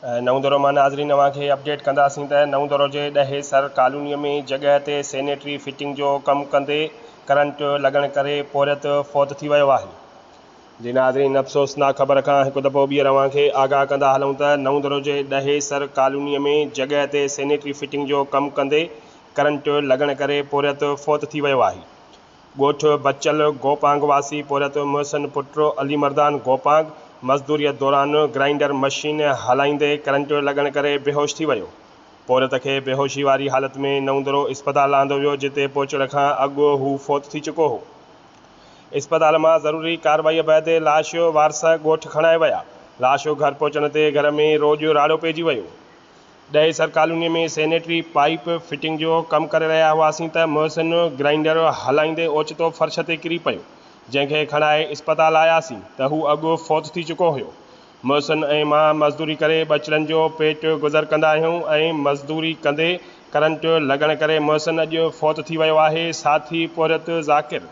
نئون دورو مان ناظرين اوهان کي اپڊيٽ ڪنداسين ته نئون دورو جي ڏهي سر ڪالوني ۾ جڳهه تي سينيٽري فٽنگ جو ڪم ڪندي ڪرنٽ لڳڻ ڪري پورهيت فوت ٿي ويو آهي. جي ناظرين افسوسناڪ خبر کان هڪ دفعو ٻيهر اوهان کي آگاهه ڪندا هلون ته نئون دورو جي ڏهي سر ڪالوني ۾ جڳهه تي سينيٽري فٽنگ جو ڪم ڪندي ڪرنٽ لڳڻ ڪري پورهيت فوت ٿي ويو آهي. ڳوٺ بچل گوپانگ واسي پورهيت محسن پٽ علي مردان گوپانگ مزدوريء دوران گرائينڊر مشين هلائيندي ڪرنٽ لڳڻ ڪري بيهوش ٿي ويو. پورهيت کي بيهوشي واري حالت ۾ نئون درو اسپتال آندو ويو جتي پهچڻ کان اڳ هو فوت ٿي چڪو هو. اسپتال مان ضروري ڪارروائي بعد لاش وارث ڳوٺ کڻائي ويا. لاش گهر پهچڻ تي گهر ۾ روڄ راڙو پئجي ويو. ڏهيسر ڪالوني ۾ سينيٽري پائيپ فٽنگ جو ڪم ڪري رهيا هئاسين ته محسن گرائينڊر هلائيندي اوچتو فرش تي ڪري پيو، جنهن کي کڻائي اسپتال آياسين ته هو اڳ فوت ٿي چڪو هيو. محسن ۽ مان مزدوري ڪري ٻچڙن جو پيٽ گذر ڪندا آهيون ۽ مزدوري ڪندي ڪرنٽ لڳڻ ڪري محسن اڄ فوت ٿي ويو آهي، ساٿي پورهيت ذاڪر.